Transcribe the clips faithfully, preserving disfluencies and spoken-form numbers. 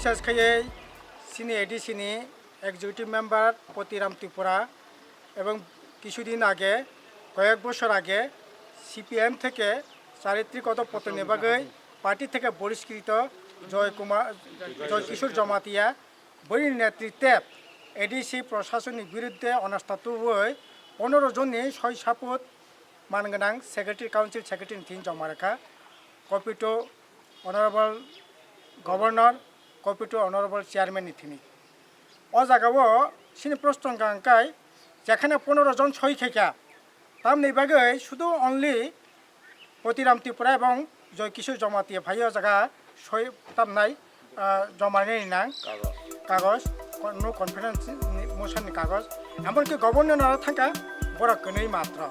বিশেষ করে সিনি এডিসি নি এক্সিকিউটিভ মেম্বার পতিরাম ত্রিপুরা এবং কিছুদিন আগে, কয়েক বছর আগে সিপিএম থেকে চারিত্রিক অধঃপতনের বাগে পার্টি থেকে বহিষ্কৃত জয় কুমার, জয় কিশোর জমাতিয়া বইর নেতৃত্বে এডিসি প্রশাসনের বিরুদ্ধে অনাস্থা তুবই পনেরো জননি সই সাপোত মানগোনাং সেক্রেটারি, কাউন্সিল সেক্রেটারি তিন জমা রাখা, কপিটো অনারেবল গভর্নর, কপিটো honourable chairman ni thini. O jaga o sini proston ka hwnkhe, jekhane পনেরো জন soi khaikha, tamni bagwi শুধু only পতিরাম ত্রিপুরা এবং জয় কিশোর Jamatia phai o jaga soi tamnai, ah, joma rinai nang kagoj, no confidence ni motion ni kagoj, এমনকি governor thangkha borok kwnwi matro.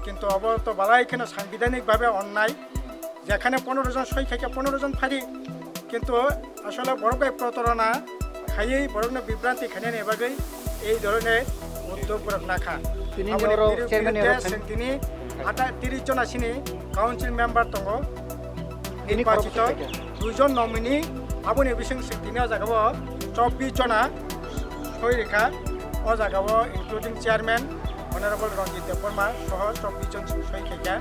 কিন্তু obo to balai kheno সাংবিধানিক ভাবে অন্যায়, যেখানে পনেরো জন soi khaikha পনেরো জন phari, কিন্তু আসলে borok bai প্রতারণা khaiwi borokno বিভ্রান্তি khainani bagwi ei ধরনের উদ্যোগ borok nakha. Tini aboni oro বিরু-, chairman ni বিরুদ্ধে oro thang- seng tini আটা-, তিরিশ জন asini council member tongo, tini নির্বাচিত koroksa khaikha. দুইজন nominee, aboni bising seng tini o jaga o চব্বিশ জনা soi rikha, o jaga o including chairman Honorable Ranjit Debbarma soho চব্বিশ জন soi khaikha,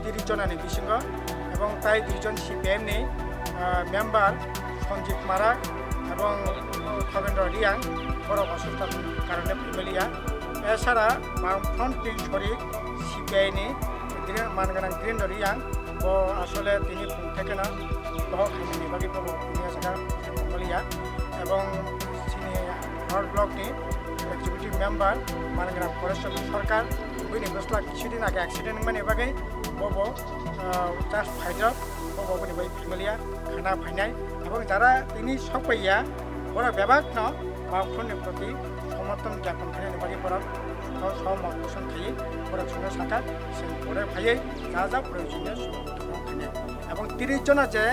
তিরিশ জনানি bisingo, এবং tai দুইজন CPM ni, ah, member Sanjit Marak এবং Khabendra Reang, borok অসুস্থতার কারণে ফ্যামিলিয়া. এছাড়া বামফ্রন্ট তিন শরিক সিপিআই ni Dre-, মানগোনাং ধীরেন্দ্র রিয়াং, bo আসলে tini phung thekeno bohok hamyani bagwi bobo tini o jaga tongmaliya, এবং chini North Block ni executive member মানগোনাং পরেশ চন্দ্র সরকার, bini bwsla কিছুদিন আগে accident wngmani bagwi bobo, ah, just phaijak, bobo bini bai phaimaliya, khana phainai, এবং যারা tini sokpaiya, borok bebakno বামফ্রন্টনি প্রতি সমর্থন জ্ঞাপন khainani bagwi borok সহমত পোষণ khaiwi borok chwngno sakha, chwng pore phaiwi ja ja proyojoniyo সমর্থন khainai. এবং তিরিশ জনা je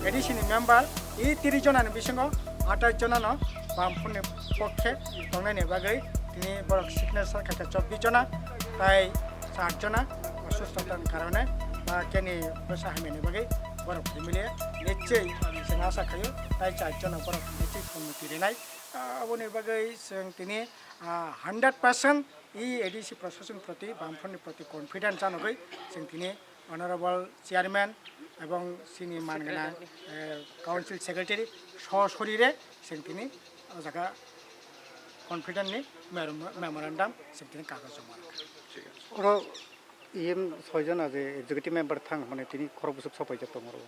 এডিসি ni member, এই তিরিশ জনানি bisingo আঠাশ জনানো বামফ্রন্টনি পক্ষে tongnani bagwi tini borok signature khaikha চব্বিশ জনা, tai চার জনা অসুস্থতার কারণে বা কেনি bwsa hamyani bagwi borok phai maliya. Nichchoi chwng asa khaio tai চার জনা borok nichchoi সম্মতি rinai. Ah, aboni bagwi chwng tini, ah, hundred percent e ADC প্রশাসন প্রতি, বামফ্রন্টনি প্রতি confident janogwi chwng tini Honorable Chairman এবং chini মানগোনাং, eh, Council Secretary সশরীরে chwng tini o jaga confident ni mem-, memorandum chwng tini kagoj joma rwkha. Oro E M soi jona je executive member thang hwnmani tini khorok bwswk sopaijak tongo oro.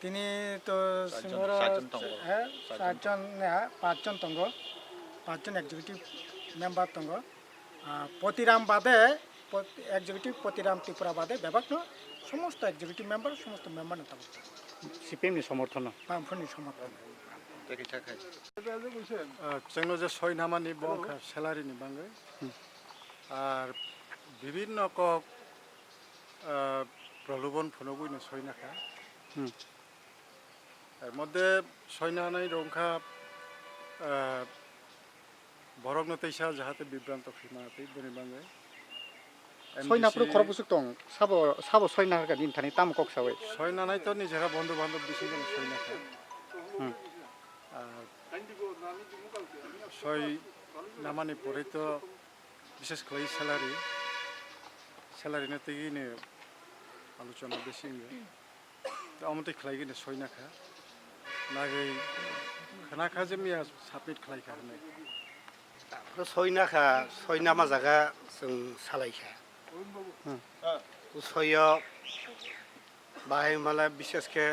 Tini to char jon, singora, char jon tongo. Eh, char jon. Char jon, eh, pach jon tongo. Pach jon executive member tongo. Ah, Potiram bade, Pot-, executive Potiram Tripura bade bebakno somosto executive member, somosto member no tabuk. C P M ni somorthono? Bamphor ni somorthono. Ah, chwngno je soi namani bo wngkha salary ni bagwi. Hmm. Ar bibinno kok, ah, prolobon phunugwi no soi nakha. Hmm. Er moddhe soi nanai rok wngkha, ah, borokno teisa jahate bibranto khima tei boni bagwi. Soi naphuru M D C khorok bwswk tong, sabo, sabo soi naharkha nini thani tamo kok sawi? Soi nanai to nijera bondhu bandhob bisingo soi nakha. Hmm. Ar soi namani pore to bishes khlai salary, salary no twiwi ni alochona bisi wngo. Omo twi khlai gini soi nakha. Nagwi khna kha je miya submit khlai kha hwnwi. Soi nakha, soi nama jaga chwng salai kha. Hmm. O soio bahai mala bishes khe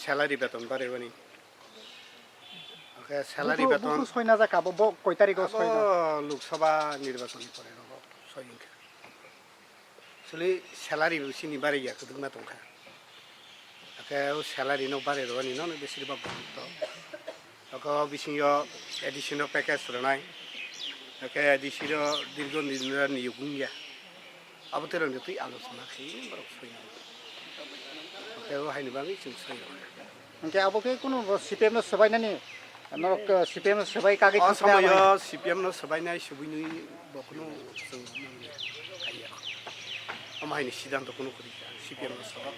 salary beton baribani. Oke, salary buphuru, beton. Buphuru soi najak abo, bo koi tarikh o soi na? Abo Lok Sabha nirbachon ni pore rogo soi wngkha. Actually, salary bo sini bari ya, kwbangma tongkha. Oke, o salary no bari rwani no, no, besir bak to. Oke, o bisingo additional package rwnai. Oke, A D C ro dirgo nirmira niyok wngya. Abo tei rwngni twi alochona khe borok soi. Oke, o haini bagwi chwng soi rwkha. Hwnkhe abo khe kunu bo C P M no swbainani, norok, eh, C P M no swbai kagwi O thangsinai abo somoyo hai. C P M no swbainai swbwinwi bo kunu chwng mangya kaiya. Omo haini siddhanto kunu kwrwi kha, C P M no swbai.